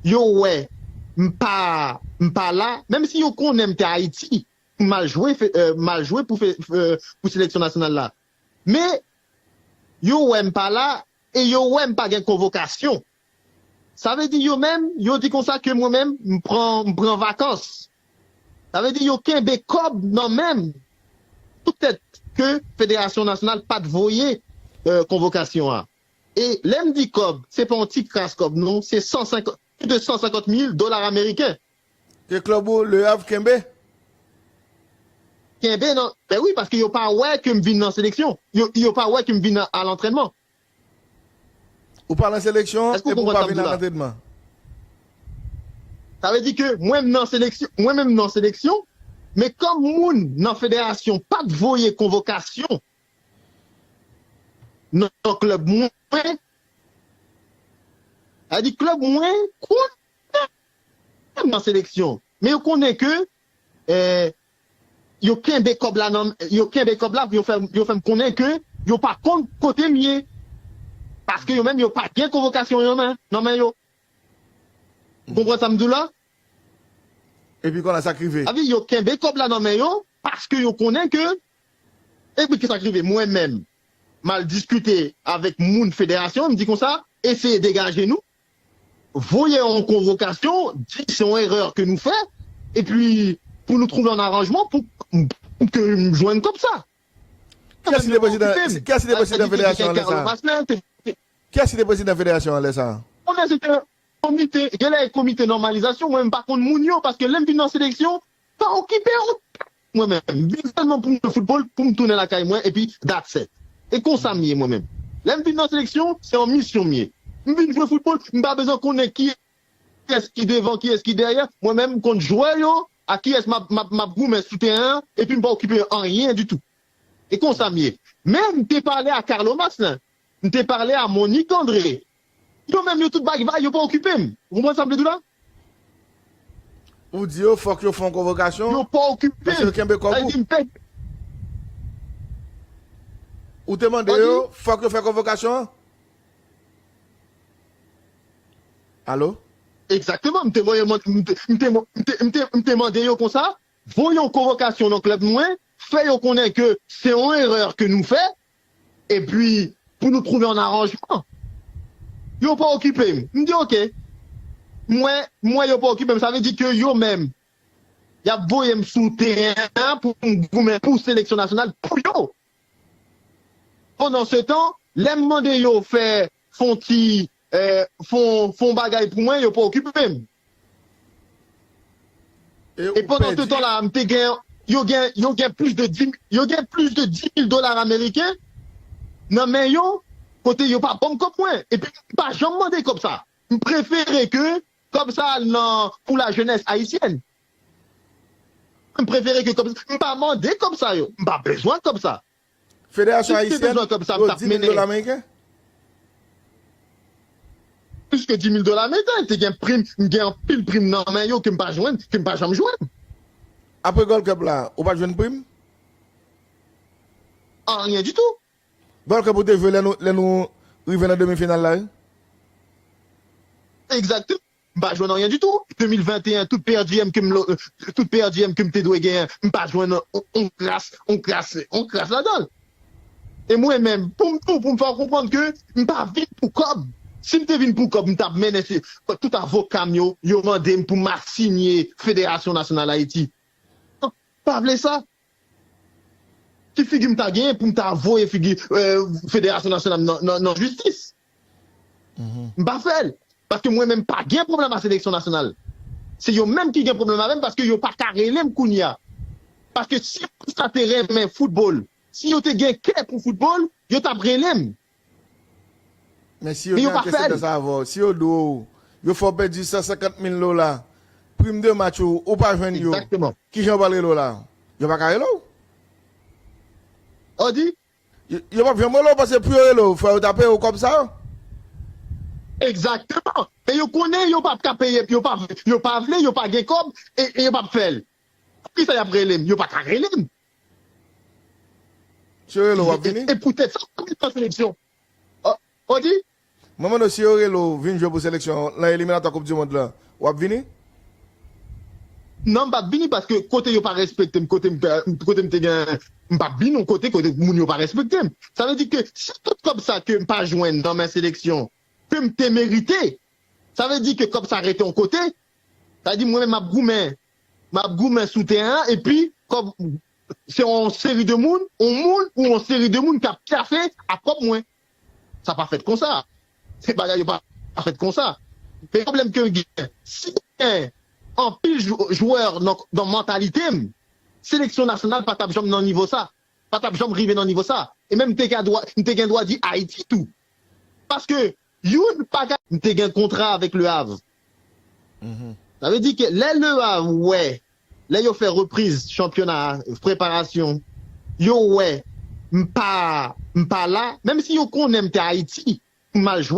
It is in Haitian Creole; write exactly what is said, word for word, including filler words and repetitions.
yo wè m pa, m pa la, menm si yo konnen m te Ayiti, m al jwe, fe- eh, m al jwe pou, fe- eh, pou seleksyon nasyonal la. Men, yo wè m pa la e yo wè m pa gen konvokasyon. Sa vle di yo menm, yo di konsa ke mwen menm, m pran, m pran vakans. Sa vle di yo kenbe kòb nan men m, poutèt ke Federasyon Nasyonal pa t voye eh, konvokasyon an. E lè m di kòb, se pa yon ti kras kòb, non, se san senkant, plis de san senkant mil dola ameriken. Ke klèb ou, Le Havre, kenbe? Kenbe, non. Ben wi, paske yo pa wè ke m vin nan seleksyon. Yo, yo pa wè ke m vin a, a lantrènman. Ou pa nan seleksyon an, epi ou pa vin nan antrenman. Sa vle di ke mwen m nan seleksyon, mwen menm nan seleksyon, men kòm moun nan federasyon pa t voye konvokasyon nan klèb mwen, sa vle di klèb mwen konnen m nan seleksyon. Men yo konnen ke eh, yo kenbe kòb la nan, yo kenbe kòb la, yo fè, yo fè m konnen ke yo pa konn kote m ye. Paske yo menm, yo pa gen konvokasyon yo nan, nan men yo. Ou konprann sa m di w la? Epi kounye a sa k rive? Sa vle di yo kenbe kòb la nan men yo, paske yo konnen ke, epi ki sa k rive? Mwen menm, m al diskite avèk moun federasyon, m di konsa, eseye degaje nou, voye yon konvokasyon, di se yon erè ke nou fè, epi pou nou twouve yon aranjman pou, pou ke m jwenn kòb sa. Kiyès ki te prezidan, kiyès ki te prezidan federasyon an lè sa a? Kiyès ki te prezidan federasyon an lè sa a? Konnen se te komite, genlè e komite nòmalizasyon, mwen m pa konn moun yo, paske lè m vin nan seleksyon, pa okipe yo. Mwen menm, m vin sèlman pou m jwe foutbòl, pou m tounen lakay mwen, epi that's it. E konsa m ye mwen menm. Lè m vin nan seleksyon, se yon misyon m ye. M vin jwe foutbòl, m pa bezwen konnen kiyès ki devan, kiyès ki dèyè. Mwen menm, m konn jwè yo, a kiyès m ap, m ap, m ap goumen sou teren an, epi m pa okipe anyen ditou. E konsa m ye. Men m te pale a Carlo Marcelin, m te pale a Monique André. Yo menm, yo tout bay vag, yo pa okipe m. Ou konprann sa m vle di w la? Ou di yo fòk yo fè yon konvokasyon. Yo pa okipe m. Paske yo kenbe kòb ou. Ou te mande yo fòk yo fè konvokasyon an? Alo? Egzakteman, m te voye, m te, m te, m te, m te, m te mande yo konsa, voye yon konvokasyon nan klèb mwen, fè yo konnen ke se yon erè ke nou fè, epi pou nou twouve yon aranjman. Yo pa okipe m. M di, "Oke." M wè, m wè yo pa okipe m. Sa vle di ke yo menm, y ap voye m sou teren an pou m goumen pou seleksyon nasyonal pou yo. Pandan se tan, lè m mande yo fè, fè yon ti, eh, fè yon, fè yon bagay pou mwen, yo pa okipe m. E pandan se tan la, m te gen, yo gen, yo gen plis de dis, yo gen plis de dis mil dola ameriken nan men yo, kote yo pa ban m kòb mwen. Epi m pa janm mande kòb sa. M prefere ke kòb sa al nan, pou la jeunesse haïtienne. M prefere ke kòb sa. M pa mande kòb sa yo. M pa bezwen kòb sa. Federasyon ayisyèn, yo di mil dola ameriken? Plis ke dis mil dola ameriken. Te gen prim, m gen anpil prim nan men yo ke m pa jwenn, ke m pa janm jwenn. Apre Gold Cup la, ou pa t jwenn prim? Anyen ditou. Gold Cup ou te jwe lè nou, lè nou rive nan demi final la, wi. Egzakteman. M pa jwenn anyen ditou. De mil venteyen, tout per diem ke m, tout per diem ke m te dwe genyen, m pa jwenn on, on kras, on kras, on kras ladan l. E mwen menm, pou m tou, pou m fè w konprann ke m pa vin pou kòb. Si m te vin pou kòb, m t ap mennen se, tout avoka m yo, yo mande m pou m asinye Federasyon Nasyonal Ayiti. Pa vle sa. Ki figi m ta genyen pou m ta voye figi, eh, Federasyon Nasyonal nan, nan, nan jistis? M pa fè l. Paske mwen menm pa gen pwoblèm ak seleksyon nasyonal. Se yo menm ki gen pwoblèm avè m paske yo pa ka rele m kounye a. Paske si yo te renmen foutbòl, si yo te gen kè pou foutbòl, yo t ap rele m. Men si yo gen kesyon sa avè w, si yo di w, yo fè w pèdi san senkant mil dola, prim de match ou, ou pa jwenn yo, kijan yo pral rele w la? Yo pa ka rele w. Ou di? Yo, yo p ap janm rele w, paske pou yo rele w, fò yo ta peye w kòb sa yo. Egzakteman. Men yo konnen yo p ap ka peye, yo pa, yo pa vle, yo pa gen kòb, e, e yo p ap fè l. Poukisa y ap rele m? Yo pa ka rele m. Si yo rele w, w ap vini? E, e poutèt sa, m pa vin nan seleksyon. Ou di? Mwen mande w si yo rele w vin jwe pou seleksyon lan eliminatwa Koup di Mond lan, w ap vini? Non, m p ap vini paske kote yo pa respekte m, kote m, kote m te gen, m p ap vini yon kote kote moun yo pa respekte m. Sa vle di ke si tout kòb sa ke m pa jwenn nan men seleksyon, ke m te merite, sa vle di ke kòb sa rete yon kote, sa vle di mwen menm m ap goumen, m ap goumen sou teren an, epi kòb se yon seri de moun, yon moun ou yon seri de moun k ap pyafe ak kòb mwen. Sa pa fèt konsa. Se bagay yo pa fèt konsa. Men pwoblèm ke m gen, si gen anpil jwè nan mantalite m, seleksyon nasyonal pa t ap janm nan nivo sa. Pa t ap janm rive nan nivo sa. E menm m te gen dwa, m te gen dwa di Ayiti tou. Paske youn pa ka, m te gen kontra avèk Le Havre. Sa vle di ke lè Le Havre wè, lè yo fè repriz chanpyona, preparasyon, yo wè m pa, m pa la, menm si yo konnen m te Ayiti, m al jwe.